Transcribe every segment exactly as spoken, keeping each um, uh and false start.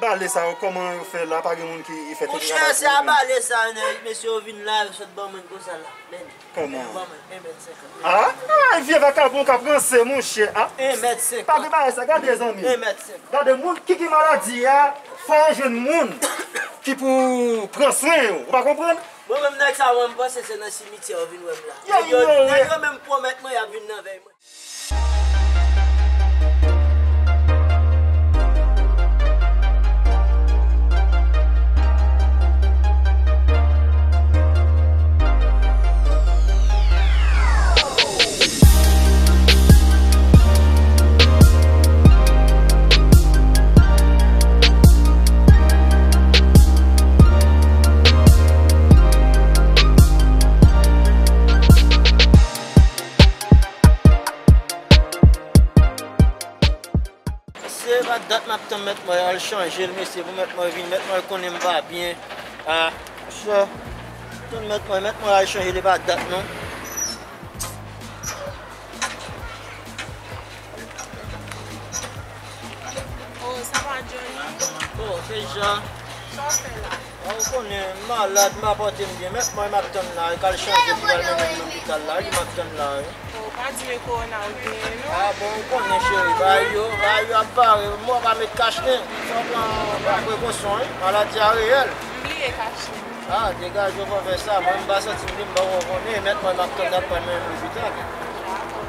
Bale sa yo, kòman yo fè la? Pa gen moun ki fè... Monchè, se a bale sa, nèg, mesye yo vin la, yo sot ban mwen konsa la. Men, kòman? Ban mwen, men, men, senkant. Ah, ah, vye vakabon k ap ranse, monchè. Ah, pa gen bagay sa, gade, zanmi. Gade, moun ki gen maladi a, fò yo jwenn moun ki pou pran swen yo. Ou pa konprann? Mwen menm, nèg sa, mwen, m panse se nan simityè yo vin wè m la. Nèg yo, nèg yo menm pwomèt mwen y ap vin nan vèy mwen. Se pa dat m ap tann mèt mwen al chanje l, mesye, pou mèt mwen vini. Mèt mwen konnen m pa byen. Ah, sa. Tann mèt mwen, mèt mwen al chanje l, e pa dat non. Oh, sa pa Johnny? Oh, se Jean. Sa w fè la? Ah, ou konnen, m malad, m pa pòte m byen. Mèt mwen m ap tann la, li pral chanje, li pral mennen m lopital la, li m ap tann la, wi. Oh, pa di men kowona ou genyen, non. Ah, bon, ou konnen, cheri, bagay yo, bagay yo ap bare, mò pa met kachnen. Sa w pran, pran prekosyon, wi. Maladi a reyèl. M bliye kachnen. Ah, degaje w, pa fè sa. Mwen, m pa santi m byen, m pa konnen. Mèt mwen m ap tann, l ap pral mennen m lopital. Dakò.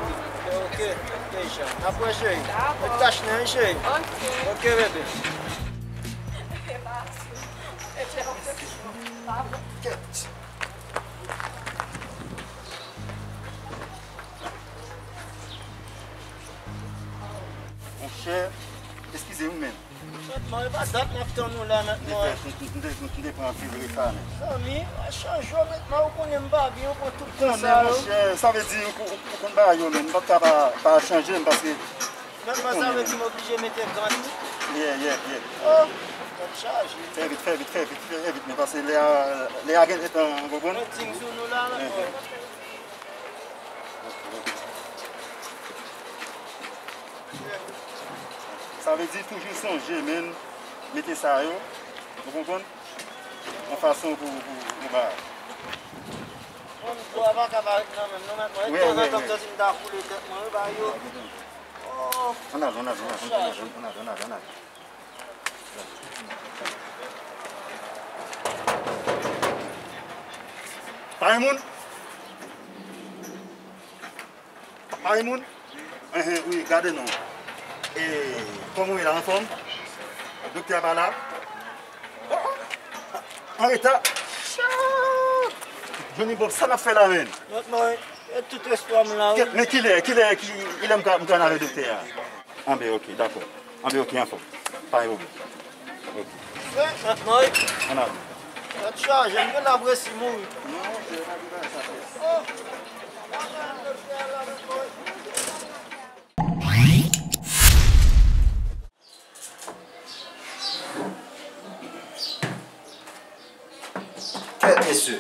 Ok, ok, Jean. N ap wè, cheri. Dakò. Met kachnen, wi, cheri. Ok. Ok, bebe. Kèt. Monchè, eskize m, men. Mèt mwen, e pa dat m ap tann ou la, mèt mwen. M te, m te, m te, m te pran anpil reta, men. Zanmi, chanje w, mèt mwen, ou konnen m pa byen, ou pran tout tan sa yo. Konnen, monchè, sa vle di ou, ou, ou konn bagay yo, men. M pa t ka pa, pa chanje m, paske Mèt mwen, sa vle di m oblije mete gan tou? Yeah, yeah, yeah. Oh, tèt chaje. Fè vit, fè vit, fè vit, fè vit, men paske lè a, lè a gen tan, ou konprann? Mwen di m sou nou la, mèt mwen. Sa vle di toujou sonje, men, mete sa yo, ou konprann? Yon fason pou, pou, pou bagay. Bon, dlo a pa ka pa ret nan men m non, mèt mwen. Wi, tanzantan, wi, m santi m ta koule tèt mwen, wi, bagay yo. Oh. Ann al, ann al, ann al, ann al, ann al, ann al, ann al. Pa gen moun? Pa gen moun? Enhen, wi, gade non. E, kòman w ye la, anfòm? Doktè a pa la? Oh, oh. An reta. Johnny Bob, sa n ap fè la, menn? Mèt mwen, e tout espwa m la, wi. Kèt, men kilè, kilè, ki, kilè m ka, m ka ale wè doktè a? Anben, ok, dakò. Anben, ok, anfòm. Pa gen pwoblèm. Ok. Mèt mwen. Ann ale. Tèt chaje, m genlè ap resi mouri. Non, se pa de bagay sa fè. Oh. Kèt, mesye.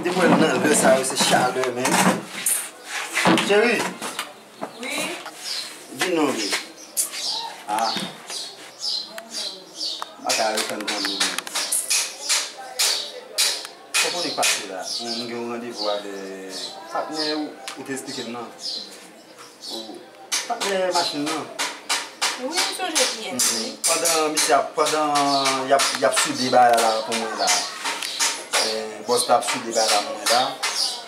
Depi w wè m nan lè sa yo, se chalè menm. Cheri. Wi. Vin non, vin. Ah. M pa ka retann tann ou menm. Ou konnen k pase la. M gen yon randevou avèk patnè ou, ou te esplike m nan. Ou, patnè machin nan. Wi, m sonje pyès, wi. Pandan misye ap, pandan y ap, y ap soude bagay la pou mwen la, eh, bòs la ap soude bagay la pou mwen la,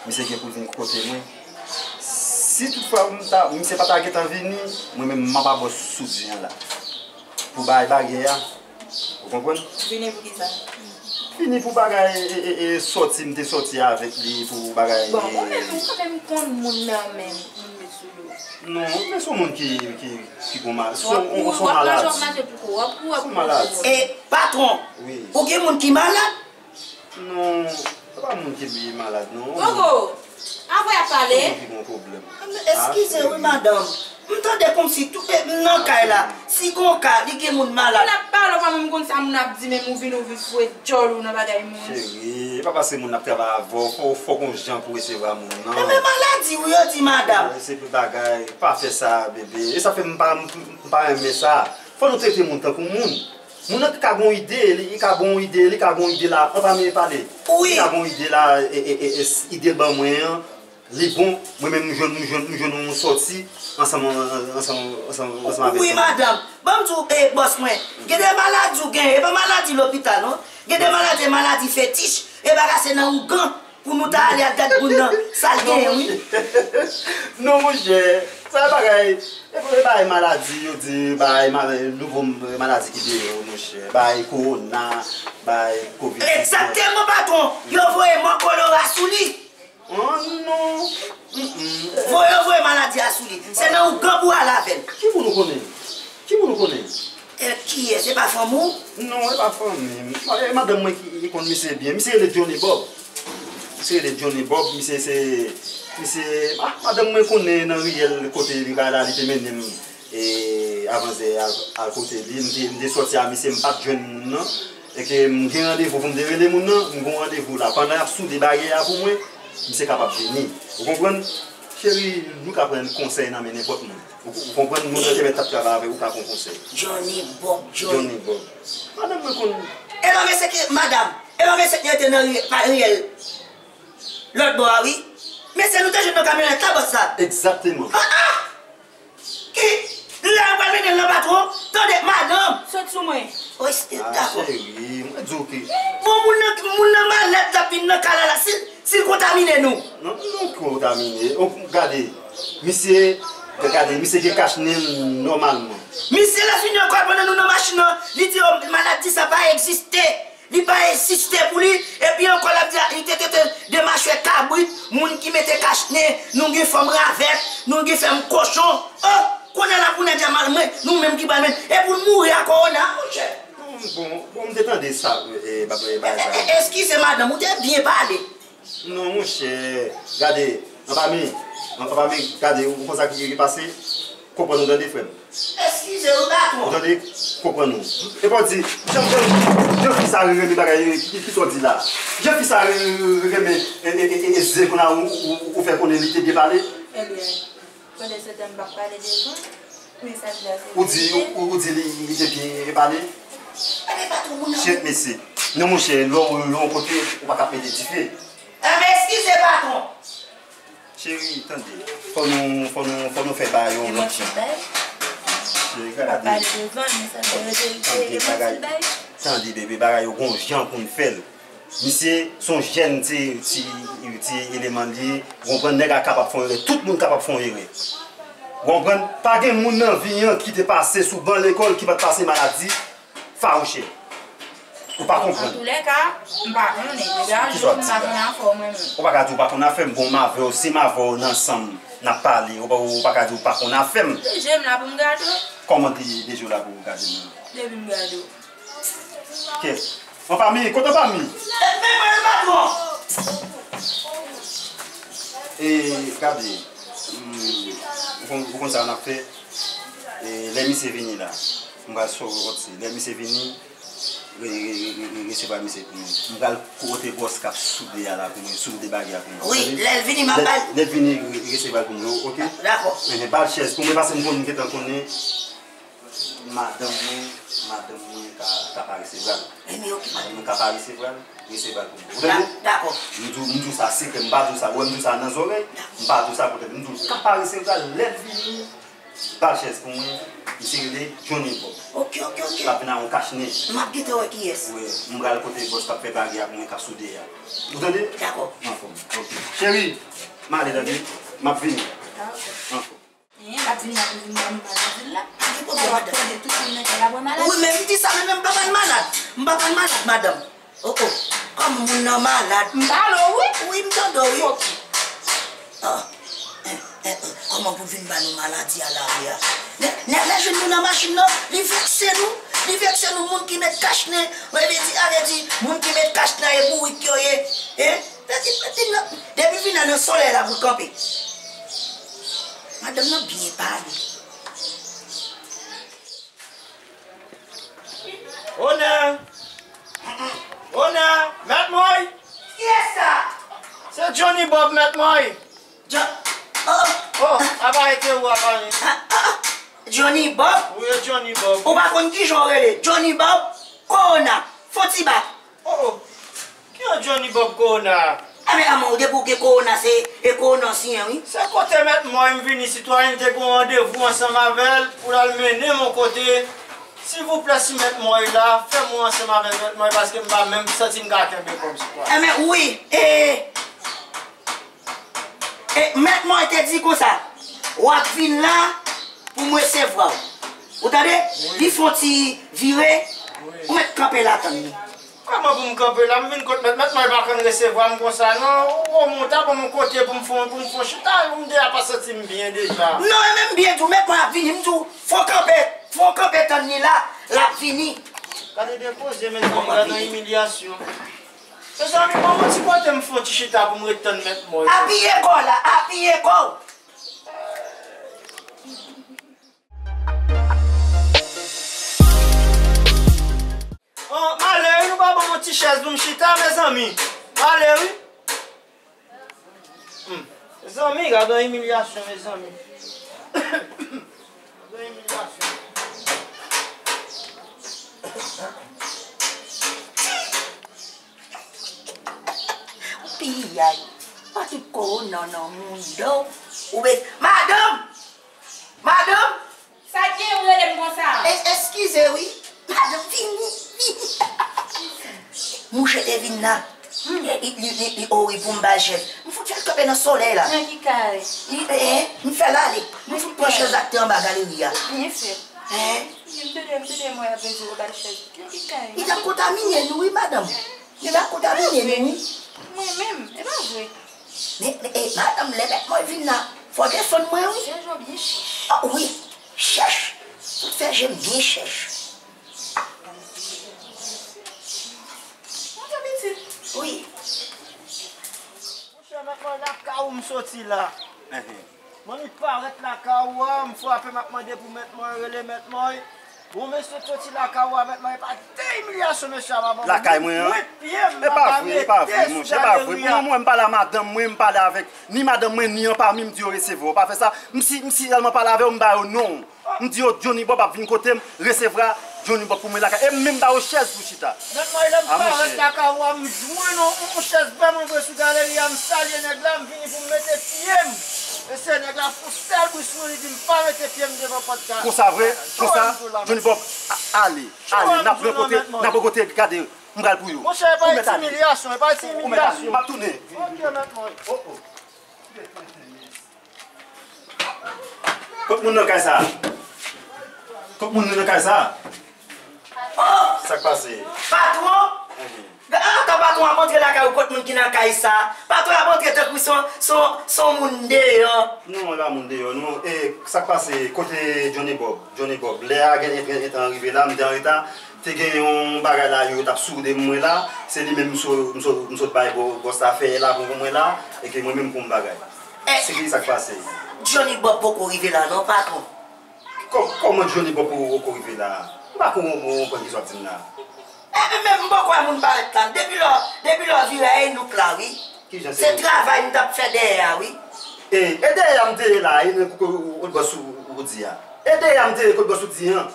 misye gen pou l vin kote mwen. Si toutfwa m ta, misye pa ta gentan vini, mwen menm m ap ba bòs soudi an la. Pou bay baryè a. Ou konprann? Vini pou kisa? Vini pou bagay, e, e, e, sòti, m te sòti avèk li pou bagay. Bon, ou menm, ou pa menm konn moun nan menm, moun met sou do. Non, men se yon moun ki, ki, ki gon mal-, se yon, se yon malad. Se yon malad. E, patwon, ou gen moun ki malad? Non, se pa moun ki malad, non. Gogo, avan y ap pale. Moun ki gon pwoblèm. Eskize wi, madanm. M tande kòmsi tout, e, m nan kay la. Si gon ka, li gen moun malad. Moun ap pale, ou pa menm konn sa moun ap di, menm ou vin ouvri fouye djòl ou nan bagay moun. Cheri, e pa paske moun ap travay avè w, fò, fò gon jan pou resevwa moun nan. E men maladi wi yo di, madanm. E, se pou bagay, pa fè sa, bebe. E sa fè m pa, m, m pa renmen sa. Fò nou trete moun tankou moun. Moun nan ka gon ide, li, li ka gon ide, li ka gon ide la, anba men pale. Li ka gon ide la, e, e, e, e, ide l ban mwen an, li bon, mwen menm m jwenn, m jwenn, m jwenn yon sòti ansanm, ansanm, ansanm, ansanm avèk li. Wi, madanm. Ban m di w, e, bòs mwen, gen de maladi w gen, e pa maladi lopital, non. Gen de maladi, maladi fetich, e bagay se nan ougan. Pou nou ta ale al gad moun nan, sa l genyen, wi. Non, monchè, sa bagay, e, e bagay maladi, yo di, bagay ma-, nouvo maladi ki deyò, monchè, bagay kowona, bagay kovid diznèf. Egzakteman, patwon, yo voye mò kolera sou li. Oh, non. Mm-mm. Voye, yo voye maladi a sou li. Se nan ougan pou al avè l. Ki moun ou konnen? Ki moun ou konnen? E kiyès? E pa fanmi w? Non, e pa fanmi m. E madanm mwen ki, ki konn misye byen. Misye rele Johnny Bob. Misye rele Johnny Bob. Misye se, misye, ah, madanm mwen konnen nan riyèl kote li bay la, li te mennen m, e, avanzè al, al kote li. M te, m te sòti a misye, m pa t jwenn moun nan. E ke m gen randevou pou m te rele moun nan, m gen yon randevou la. Pandan y ap soude baryè a pou mwen, misye kapab vini. Ou konprann? Cheri, nou ka pran konsèy nan men nenpòt moun. Ou, ou konprann, moun nan te mèt t ap travay avè w, ou ka pran konsèy. Johnny Bob, Johnny. Johnny Bob. Madanm mwen konn. E pa mesye ki, madanm, e pa mesye ki rete nan ri-, pa riyèl lòt bò a, wi. Mesye nou te jwenn nan kamyonèt la, bòs la. Egzakteman. Ah, ah! Ki? Lè yo pral mennen l nan patwon, tande, madanm. Sot sou mwen. Wi, dakò. Ah, cheri, mwen di w ke. Bon, moun nan, moun nan malad, l ap vin nan kay la, la, si, si l kontamine nou. Non, nou kontamine. Gade, misye, gade, misye gen kach nen nòmalman. Misye la fini ankò pandan nou nan machin nan, li di, oh, maladi sa pa egziste. Li pa egziste pou li, epi ankò l ap di, li te tete de machwè kabrit, moun ki mete kach nen, nou gen fanm ravèt, nou gen fanm kochon. Oh, kounye a la pou nèg la mal mwen, nou menm ki pral menm, e pou l mouri a kowona, monchè. Bon, bon, bon, m te tande sa, e, e, bagay sa. E, e, eskize madanm, ou te byen pale. Non, monchè, gade, anba men, anba men, gade, ou konn sa ki, ki pase, konprann ou tande, frè m. Eskize, ou dakò. Ou tande, konprann ou. E pa w di, jan, jan, jan fi sa renmen bagay, ki, ki, ki sa w di la? Jan fi sa re-, re-, renmen, e, e, e, e, e, zen konn a ou, ou, ou fè konnen li te byen pale? Ebyen, kote se tè m p ap pale devan, mesaj la se. Ou di, ou, ou di li, li te byen pale? Ebyen, patwon, moun nan. Shit, mesye. Non, monchè, lè w, lè w kote, ou pa ka mete dife. Ebyen, eskize, patwon. Cheri, tande. Fò nou, fò nou, fò nou fè bagay yo yon lòt jan. Cheri, gade. Tande, bagay. Tande, bebe, bagay yo gon jan pou n fè l. Misye se yon jèn ti, ti, ti eleman li ye. Ou konprann, nèg la kapab fè yon erè. Tout moun kapab fè yon erè. Ou konprann? Pa gen moun nan vi an ki te pase sou ban lekòl ki pa t pase maladi fawouchè. Ou pa konprann. Antoulèka, m pa konnen. Deja jou m pa konn afè w mwen menm. Ou pa ka di ou pa konn afè m, bon, m avè w, si m avè w nan sanm, n ap pale, ou pa, ou pa ka di ou pa konn afè m. De je m la pou m gade w. Kòman de, de je w la pou w gade m? Depi m gade w. Kè. An fanmi, kote fanmi? E, men mwen, patwon. E, gade, mm, ou konn, ou konn sa n ap fè? E, lè misye vini la, m pral sòti. Lè misye vini, re-, re-, re-, re-, resevwa misye pou mwen. M pral kote bòs k ap soude a la pou mwen, soude baryè a pou mwen. Wi, lè l vini, m ap ba l. Lè, lè l vini, re-, resevwa l pou mwen, oke? Dakò. Enhen, ba l chèz pou mwen, paske m konn, m gentan konnen madanm mwen, madanm mwen ka, ka pa resevwa l. Ebyen, oke. Madanm mwen ka pa resevwa l, resevwa l pou mwen. Ou tande? Dakò. M di w, m di w sa sekrè, m pa di w sa, ou wè m di w sa nan zòrèy, m pa di w sa pou tèt, m di w ka pa resevwa l, lè l vini, ba l chèz pou mwen, misye rele Johnny Bob. Oke, oke, oke. L ap vin ak yon kach nen. M ap gentan wè kiyès. Wi, m pral kote bòs k ap fè baryè a pou mwen k ap soude a. Ou tande? Dakò. Anfòm. Oke. Cheri, m ale tande. M ap vini. Dakò. Anfòm. Enhen, l ap vin la pou vin ban nou maladi l la. Pa gen pwoblèm, madanm. Tande tout moun nan kay la pran maladi. Wi, men m di sa, men, men m pa pral malad. M pa pral malad, madanm. Oh, oh. Kòm moun nan malad. M pale w, wi. Wi, m tande w, wi. Fòk. Ah, eh, eh, eh, kòman pou vin ba nou maladi a lari a? Nèg, nèg la jwenn nou nan machin nan, li vekse nou. Li vekse nou, moun ki met kach nen. Mwen vle di, a vle di, moun ki met kach nen e bourik yo ye. Eh? Depi, depi nan, depi vin nan solèy la pou kanpe. Madanm nan byen pale. Onè! Onè! Mèt mwen! Kiyès sa? Se Johnny Bob, mèt mwen! Jo-, oh, oh. Oh, apa ete ou apa ni? Ah, ah, ah. Johnny Bob? Ou pa konn kijan w rele? Johnny Bob, kowona, fon ti bat. Oh, oh. Ki yon Johnny Bob kowona? Enben, anmwey, depi w gen kowona, se e kowona w siyen, wi. Se kote Mèt Mòy m vini, sitwayen, m te gen yon randevou ansanm avè l pou l al mennen m yon kote. Silvouplè, si Mèt Mòy la, fè m wè ansanm avèk Mèt Mòy, paske m pa menm santi m ka kenbe kò m, sitwayen. Enben, wi, e, e, Mèt Mòy te di konsa, w ap vin la pou m resevwa w. Ou tande? Wi. Li fon ti vire, wi, ou mèt kanpe la tann li. Kòman pou m kanpe la? M vin kot Mèt, Mèt Mòy pa konn resevwa m konsa, non. Ou, ou monte, ban m yon kote pou m fon, pou m fon chita, m deja pa santi m byen deja. Non, e menm byen tou, Mèt Mòy ap vini, m di w, fon kanpe, fon kanpe tann li la, l ap vini. Gade de koze, mezanmi, gade yon imilyasyon. Mezanmi, ban m yon ti kote m fon ti chita pou m ret tann Mèt Mòy. Apiye kò w la, apiye kò w. Oh, m ale wi, nou pa ban m yon ti chèz pou m chita, mezanmi. M ale wi. Hmm. Mezanmi, gade yon imilyasyon, mezanmi. Gade yon imilyasyon. Piyay. Pa tout kowona nan moun do. Ou be-, madanm! Madanm! Sa k gen, ou rele m konsa? Es-, eskize wi. Madanm, vini, vini. Mouche te vin la. Hmm. Li, li, li, li, o wi, pou m ba l chèz. M fout fè l kanpe nan solèy la. Nan ki kay? Li, eh, eh, m fè l ale. M fout pran chèz la ki te anba galeri a. Byen fèt. Eh? M tande, m tande mwen ap di w ba l chèz. Nan ki kay? Li t ap kontamine nou wi, madanm. Li t ap kontamine nou wi. Mwen menm, e pa vre. Men, men, eh, madanm, lè Mèt Mòy vin la, fò w desann mwen wi. Chèz ou byen chèch. Ah, wi, chèch. Tout fè je m byen chèch. Monchè pitit. Wi. Monchè, Mèt Mòy, lakay ou m soti la. Enhen. Mwen, li parèt lakay ou a, m frape, m ap mande pou Mèt Mòy, rele Mèt Mòy. Bon, mesye, soti lakay ou a, Mèt Mòy, e pa de imilyasyon mesye a pa ban mwen. Lakay mwen an? Mwen, pye m, e pa vre, e pa vre, monchè, e pa vre. Mwen, mwen, m pale a madanm mwen, m pale avèk ni madanm mwen, ni anpami, m di yo resevwa w. Pa fè sa. M si, m si sèlman pale avè w, m ba yo non. M di yo, Johnny Bob ap vin kote m, resevwa Johnny Bob pou mwen lakay. E m menm ba yo chèz pou chita. Mèt Mòy, lè m parèt lakay ou a, m jwenn yon, yon chèz vrèman vre sou galeri a, m salye nèg la, m vini pou m mete pye m. Mesye, nèg la fè yon sèl bri sou mwen, li di m pa mete pye m devan pòt galeri a. Konsa vre? Konsa? Johnny Bob, a-, ale, ale, n ap rankontre, n ap rankontre, gade, m pral pou yo. Monchè, e pa ti imilyasyon, e pa ti imilyasyon. M ap tounen. Ok, Mèt Mòy. Oh, oh. Kot moun nan kay sa? Kot moun nan kay sa? Oh! Sa k pase? Patwon? Mhm. Ata patwon ap antre lakay ou, kot moun ki nan kay sa? Patwon ap antre tankou son, son, son moun deyò. Non, e pa moun deyò, non. E sa k pase? Kote Johnny Bob? Johnny Bob. Lè a gen, gen, gentan rive la, m te an reta. Te gen yon bagay la, yo t ap soude mwen la. Se li menm m so-, m so-, m sot bay bò-, bòs la fè la pou mwen la. E ke mwen menm pou m bagay. Eh, se ki sa k pase? Johnny Bob poko rive la non, patwon. Kò-, kòman Johnny Bob poko, poko rive la? M pa konprann ki sa w ap di m la. Eh, men, men, m poko wè moun parèt la. Depi lò, depi lò vire a, e nou k la, wi. Kijan se nou? Se travay m t ap fè dèyè a, wi. E, e dèyè a m te ye la, e nan kote bòs ou, ou di a. E dèyè a m te ye kote bòs ou di an.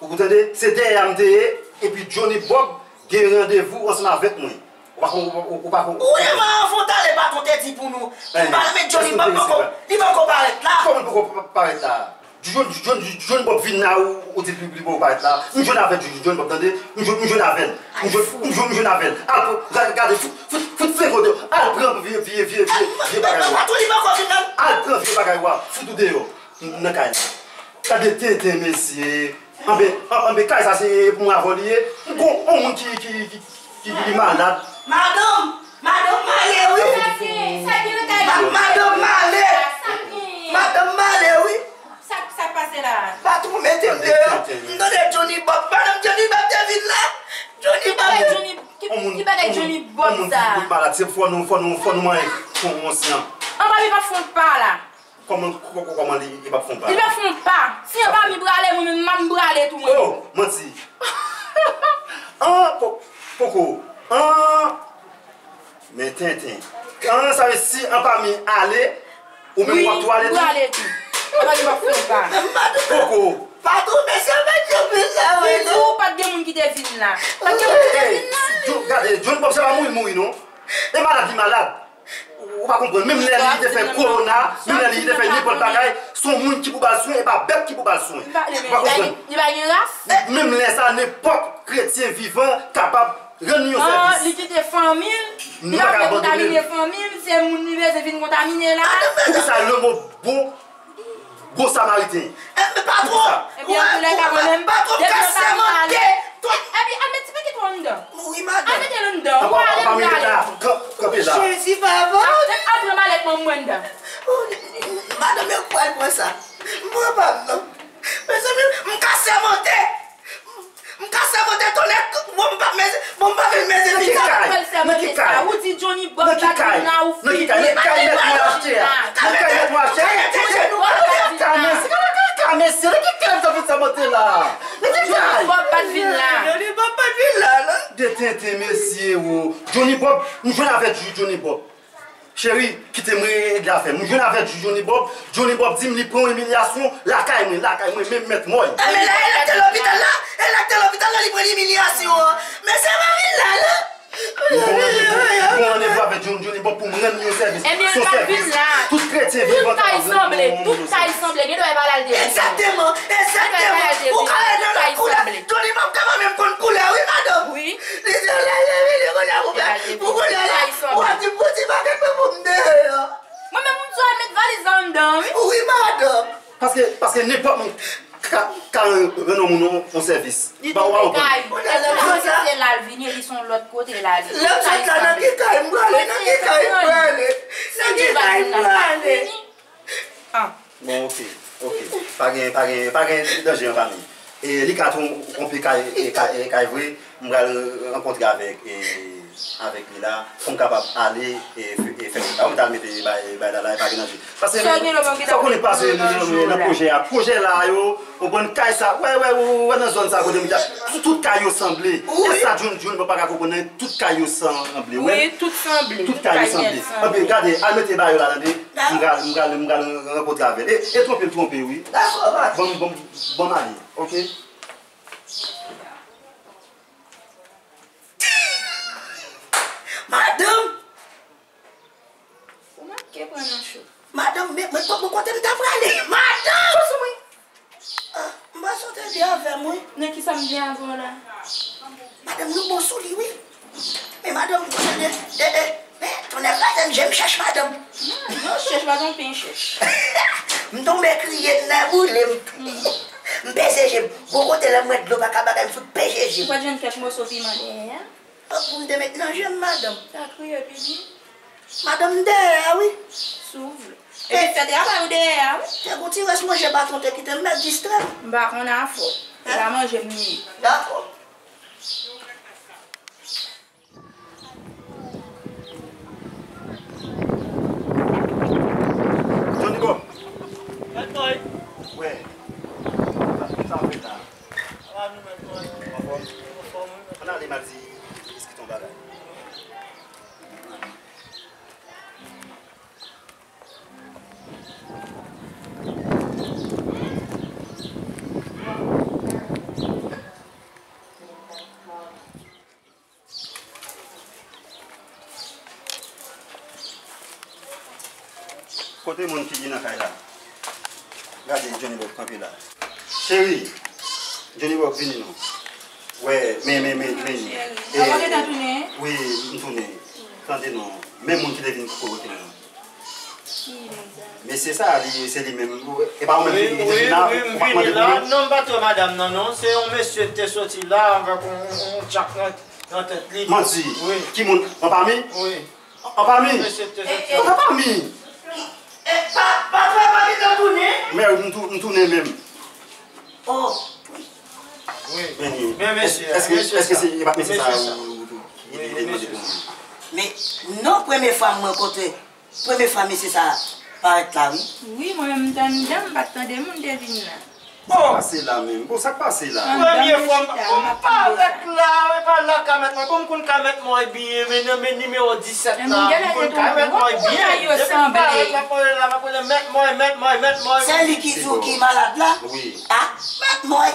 Ou tande? Se dèyè a m te ye, epi Johnny Bob gen randevou ansanm avèk mwen. Ou pa kon-, ou, ou pa kon-, ou pa kon- Ou e mwen anvan w t ale, patwon te di pou nou. Li pa renmen Johnny Bob poko, li poko parèt la. Kòman l poko pa-, parèt la? Johnny, Johnny, Johnny Bob vin la, ou, ou di li, li poko parèt la. M jwenn avèk Johnny, Johnny Bob, tande? M jwenn, m jwenn avè l. M jwenn, m jwenn, m jwenn avè l. Al pran, ga-, gade, fout, fout, fout flengo deyò. Al pran vye, vye, vye, vye, vye bagay ou a. Patwon, li poko vin la. Al pran vye bagay ou a. Fout ou deyò. M nan kay la. Gade tenten, mesye. Anben, an-, anben, kay sa se pou mwen avè w li ye. M gon on moun ki, ki, ki, ki, ki malad. Madanm, madanm m ale wi. Sa gen, sa gen nan kay la? Ma-, madanm m ale. Sa gen. Madanm m ale wi. Sa, sa k pase la? Patwon mete m deyò. M tande Johnny Bob. Madanm Johnny Bob te vin la. Johnny Bob. Ki bagay Johnny, ki, ki bagay Johnny Bob sa? On moun ki malad, se fò nou, fò nou, fò nou manyen konsyan. Anpami pa fon pa la. Kòman, kò-, kò-, kòman li, li p ap fè yon pa? Li p ap fè yon pa. Si yon pa mi prale, mwen menm, m ap prale tou, mwen. Oh, manti. An, po-, poko. An, men tenten. An, sa vle si an pa mi ale, ou menm w ap tou ale tou? Wi, m prale tou. An pa mi p ap fè yon pa. Poko. Patwon, mesye, mwen t anpil la, wi, non. Li di w pa t gen moun ki te vin la. Pa t gen moun ki te vin la. Hey, John, gade, Johnny Bob, se pa mouri l mouri, non. E malad, li malad. Ou pa konprann. Menm lè li te fè kowona, menm lè li te fè nenpòt bagay, se yon moun ki pou ba l swen, e pa bèt ki pou ba l swen. Ou pa konprann. Li pa gen ras. Menm lè sa, nenpòt kretyen vivan kapab rann li yon sèvis. Li kite fanmi l. Li pa vle kontamine fanmi l, se moun li bezwen vin kontamine la. Poukisa le mo bon Bon Samariten. Enben, patwon, patwon, patwon, m ka sèmante. Epi, al met ti pakèt ou anndan. Wi, madanm. Al mete l anndan. Ou ale, m prale. Kanpe la. Jezi, papa. Al pran malèt mwen, mwen anndan. Madanm, yo pral pran sa. M pran pa m, non. Mezanmi, m ka sèmante. M ka sèmante tonnè, bon, m pa mezi, bon, m pa vin mezi pita. Nan ki kay? Nan ki kay? Ou di Johnny Bob bat vin la, ou fini. Nan ki kay? Nan kay mèt mwen achte a. Nan kay mèt mwen achte a. Nan ki kay mèt mwen achte a? Nan ki kay mèt mwen achte a? Nan ki kay? Johnny Bob bat vin la. Johnny Bob bat vin la, non. De tenten, mesye, wo. Johnny Bob, m jwenn avèk Johnny Bob. Cheri, kite m regle afè m. M jwenn avèk Johnny Bob. Johnny Bob di m li pran yon imilyasyon lakay mwen, lakay mwen, menm mèt mòy. Enben la, e la k te lopital la, e la k te lopital la, li pran imilyasyon an. Men se pa vin la, non. M pran randevou, m pran randevou avèk Johnny, Johnny Bob pou m rann li yon sèvis. Ebyen, l pa t vin la. Tout kretyen vivan kapab rann li yon sèvis. Tout kay sanble, tout kay sanble. Gen dwa e pa l al depi. Egzakteman, egzakteman. Ou ka al nan lakou la, Johnny Bob ta pa menm konn koulè, wi, madanm. Wi. Li di, "Ala, ala, vini, kounye a, pou fè, pou kounye a la, w ap di, 'Bondye pa gen mwen pou m deyò.'" Mwen menm, m di w al met valiz la anndan, wi. Wi, madanm. Paske, paske nenpòt moun ka, ka rann yon moun yon, yon sèvis. Li twouve kay. Kounye a la, se la l vini, li se yon lòt kote la, li. Lè m sot la, nan ki kay m prale, nan ki kay m prale, nan ki kay m prale. Ah. Bon, oke, oke. Pa gen, pa gen, pa gen danje an fanmi. E li ka twonpe kay, e kay, e kay vre. M pral rankontre avèk, e, avèk li la. Pou m kapab ale, e, f-, e fè. Ba, mwen t al mete bay, bay la la, e pa gen danje. Paske, sa w konnen pase, nou, nou, nou, nan pwojè a. Pwojè la yo, ou konprann kay sa. Wè, wè, wè, wè, nan zòn sa kote m te. Tout, tout kay yo sanble. E sa John, John, mwen pa ka konprann, tout kay yo sanble. Wi, tout sanble. Tout kay yo sanble. Anben, gade, al mete ba yo la, tande. M pral, m pral, m pral rankontre avè l. E, e twonpe l twonpe, wi. Dakò, pa. Bon, bon, bon, m ale, oke? Madanm! Ou manke pran nan cho. Madanm, men, men, men kote m ta prale? Madanm! Sou mwen! Ah, m panse w te vle avè m, wi. Nan kisa m vle avè w la? Madanm, nou bon sou li, wi. Men madanm, e, e, e, men, tonnè kraze m, je m chèch madanm. Non, non, chèch pa tonbe, chèch. M tonbe kriye, nè boule m. M peze je m. Bon kote lè m wè dlo pa ka bagay, m fout peze je m. Ou pa t jwenn kèk moso piman dèyè a? Pou m te met nan je m, madanm. Ta kriye, pipi. Madanm dèyè a, wi. Si w vle. Epi fè travay ou dèyè a, wi. Te gon ti rès manje patwon te kite m, mèt distrè m. M pa konn afè w. Se pa manje m ye. Dakò. Johnny Bob. Mèt mwen. Wè. Sa, sa w fè la? Anfòm? Anfòm, wi. Ann ale m al di Eskit yon bagay. Kote moun ki nan kay la? Gade Johnny Bob kanpe la. Cheri, Johnny Bob vini non. Wè, men, men, men, men. Cheri. Ou gentan tounen? Wi, m tounen. Tande non. Men moun ki te vin kokote m nan. Ki moun sa? Mesye sa, li, se li menm. E pa ou menm ki te vin la? Wi, wi, m vini la. Non, m pa t wè madanm nan, non. Se yon mesye ki te soti la avèk yon, yon, yon tchak nan, nan tèt li. Manti. Wi. Ki moun? An fanmi? Wi. An fanmi? Mesye ki te soti la. An fanmi? E, pa, pa, pa, pa gentan tounen? Men, m tou-, m tounen menm. Oh, wi. Wi. Men, men mesye, èske, èske se, e pa t mesye sa ou, ou, ou, ki te mande pou mwen? Men, non, premye fwa m rankontre Premye fwa mesye sa parèt la, wi. Wi, mwen menm m t anndan, m pa t tande moun te vin la. Sa k pase la menm? Bon, sa k pase la? Premye fwa m parèt la, e pa la ka Mwen, bon, m konn ka Mèt Mòy byen, men nan men nimewo disèt la, m konn ka Mèt Mòy byen. Depi m parèt, m ap rele la, m ap rele Mèt Mòy, Mèt Mòy, Mèt Mòy. Se li ki di w ki malad la? Wi. A, Mèt Mòy,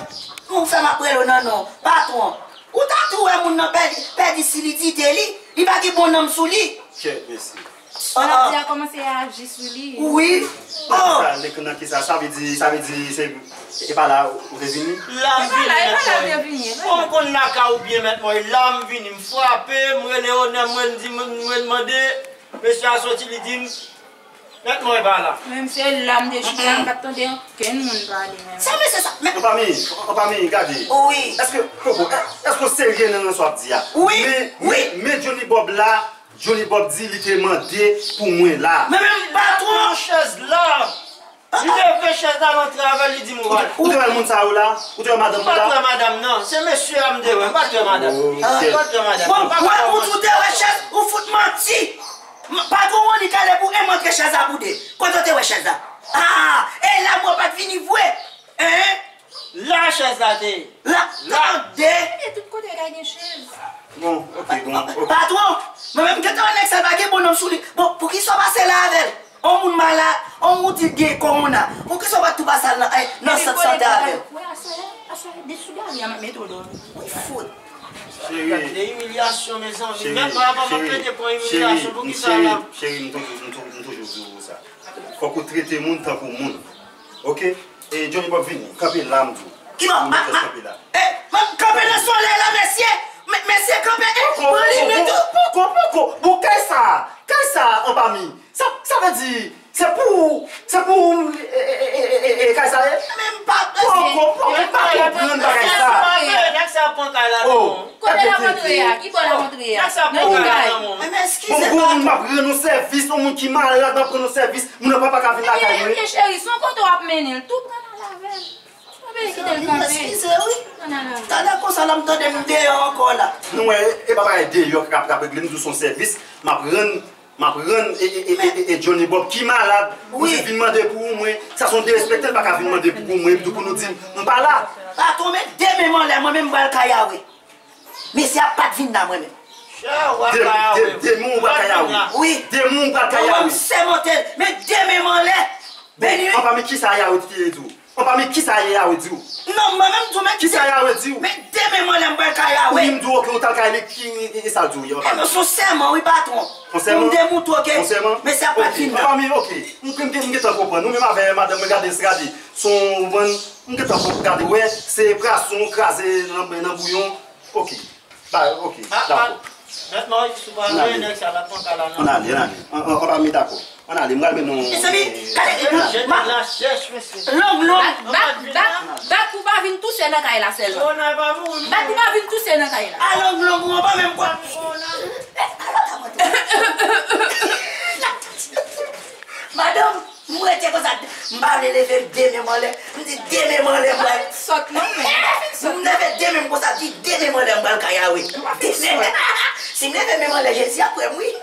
ou fè m ap rele w nan non, patwon. Ou ta tou wè moun nan pèdi, pèdi silidite li, li pa gen bon nanm sou li. Kèt, mesye. Maladi a kòmanse aji sou li. Wi. Oh! Sa, lè nan ki sa, sa vle di, sa vle di, se, e pa la ou te vini? La m vini, Mèt Mòy. Bon, m konn lakay ou byen, Mèt Mòy. La m vini, m frape, m rele onè mwen, m di, mwen, mwen mande, mesye a soti, li di m, Mèt Mòy pa la. Menm se la m te chita, m pa t tande okenn moun pale menm. Sa mesye sa, men anpami, anpami, gade. Wi. Èske, poko, èske w serye nan sa w ap di a? Wi, men, wi. Men, men Johnny Bob la, Johnny Bob di li te mande pou mwen la. Men, men, patwon! Yon chèz la. Li leve chèz la, l antre avè l, li di m, ou pa la. Ou te wè moun sa yo la? Ou te wè madanm nan la? M pa t wè madanm nan. Se mesye a m te wè, m pa t wè madanm. M pa t wè madanm. Bon, ou, ou di w te wè chèz, ou fout manti. M, patwon Monik ale pou en montre chèz la boude. Kote w te wè chèz la? Ah, e la mwen pa t vini vre. Hein? La chèz la te ye. La, tande! E tout kote ka gen chèz. Bon, ok, bon, ok. Patwon, mwen menm gentan wè nèg sa pa gen bon nanm sou li. Bon, poukisa w pase la avè l? On moun malad, on moun di l gen kowona. Poukisa w pa t tou pase al nan, nan sant sante avè l? Wi, aswè, aswè, de sou gari a m ap mete w dòmi. Wi, fout. Cheri, gade imilyasyon, mezanmi. Cheri, mèt mwen avan m ap pete pran imilyasyon, poukisa la? Cheri, m toujou, m tou-, m toujou di w sa. Fòk ou trete moun tankou moun. Ok? E Johnny Bob vini, kanpe la m di w. Ki bò? Kanpe la. E, kanpe nan solèy la, mesye! Mesye, kanpe! E, pran li, men tou! Poko, poko! Bon, kay sa a? Kay sa a, anpami? Sa, sa vle di, se pou, se pou, e, e, kay sa ye? Men m pa, poko, poko, m pa konprann bagay sa. Nèg sa pran kay la non. Kote l ap antre a? Ki bò l ap antre a? Nan kay. Bon, bon, moun m ap rann yon sèvis, yon moun ki malad, m ap rann yon sèvis, moun nan pa, pa ka vin lakay mwen. Men cheri, se yon kote w ap mennen l, tou pran l al avè l. Pa vle kite l kanpe. Eskize wi. Pran l al avè l. Talè konsa la m tande m deyò ankò la. Nou wè, e pa bagay deyò k ap, k ap regle, m di w se yon sèvis, m ap rann, m ap rann, e, e, e, e, e, e Johnny Bob ki malad, pou li vin mande pou ou mwen, sa se yon derespekte, l pa ka vin mande pou ou mwen, epi tou pou nou di m pa la. Patwon, met de men m anlè, mwen menm m pral kay a wi. Mesye a pa t vin la mwen menm. De, de, demen w pral kay a wi. Wi. Demen w pral kay a wi. Mwen m sèmante l, men de men m anlè. Beni wi. Anpami kisa Yawe te di w? Anpami kisa Yawe di w? Non, mwen menm tou men. Kisa Yawe di w? Men de men m anlè m pral kay a wi. Wi, m di w, ok, ou t al kay li, ki, e, e sa l di w, anpami? E non, se yon sèman wi, patwon. Yon sèman? Pou m demoutre w ke mesye a pa t vin la. Ok. Anpami, ok. M, m, m gentan konprann. Ou menm avè madanm mwen gade, gade. Se yon, ou konprann? M gentan konprann, gade, wè, se prason kraze nan, nan bouyon. Ok. Ba, ok, dakò. Mèt Moyiz, si w pa vle, nèg sa l ap pran kay la nan. Ann ale, ann ale. Ann, ann, ann, ann, dakò. Ann ale, m pral mennen w. Mezanmi, gade, lang long. Bat, bat, bat, bat pou w pa vin touse nan kay la sèlman. Bat pou w pa vin touse nan kay la. A lang long ou an pa menm kwa. Madanm, m rete konsa, m pa vle leve de men m anlè. M di de men m anlè m pral. Sòt non men. M leve de men m konsa, di de men m anlè m pral kay a wi. De men. Si m leve men m anlè, Jezi ap wè m wi.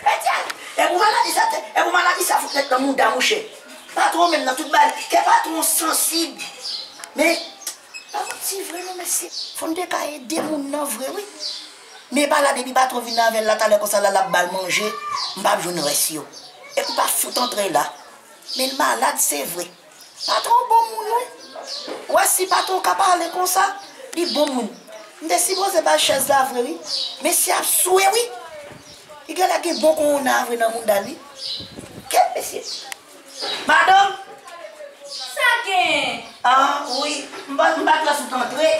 Etyèn, e pou maladi sa, e pou maladi sa fout nèt nan mouda mouche. Patwon menm nan tout bagay, kè patwon sansib. Men, pa manti vre non mesye. Fò n te ka ede moun nan vre wi. Men pa la depi patwon vin avè l la talè konsa la l ap ba l manje, m p ap jwenn rès yo. Epi pa fout antre la. Men l malad se vre. Patwon bon moun wi. Ou wè si patwon ka pale konsa, li bon moun. M te sipoze ba l chèz la vre wi. Mesye ap swe wi. Li genlè gen bon kowona vre nan mouda li. Kèt mesye. Madanm. Sa gen? Ah wi, m pa, m pa t wè si w t antre.